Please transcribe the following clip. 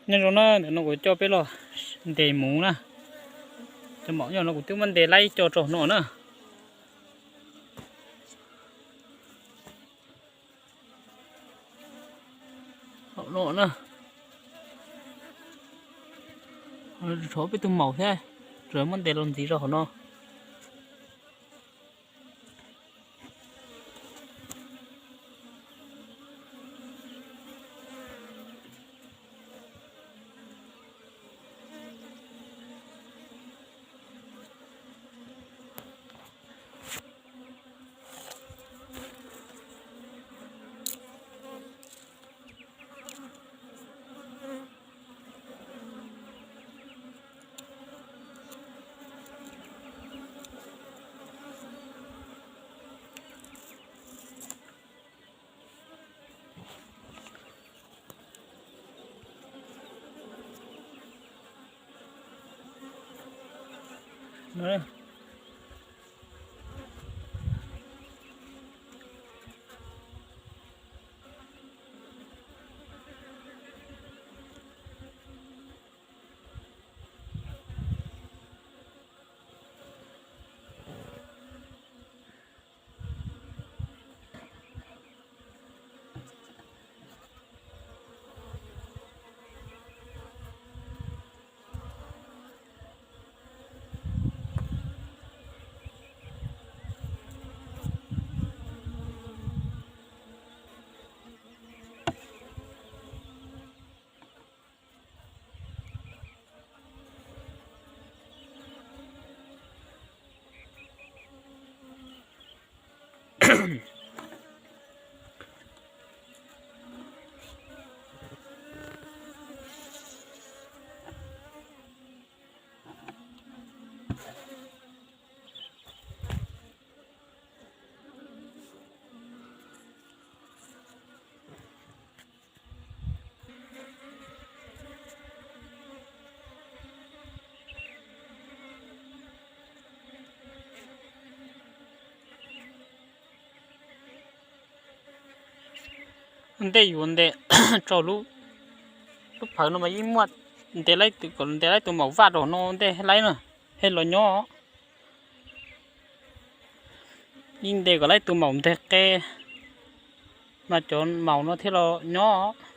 Nyob zoo na, ntawm no kuv coj peb los ntes muv na. Cov maum nyob no kuv twb muab ntes laib ib co rau no na. Hauv no na, rov peb tug maum thiab, tsuas muab ntes los ntxiv rau hauv no. Ntej yuav ntes rau lub, lub phawv no mas yeej muaj, ntes laib, kom ntes laib tus maum vaj rau no ntej laib na, thiaj los nyob. Yeej ntes kom laib tus maum nteg qe mas cov maum no thiaj los nyob.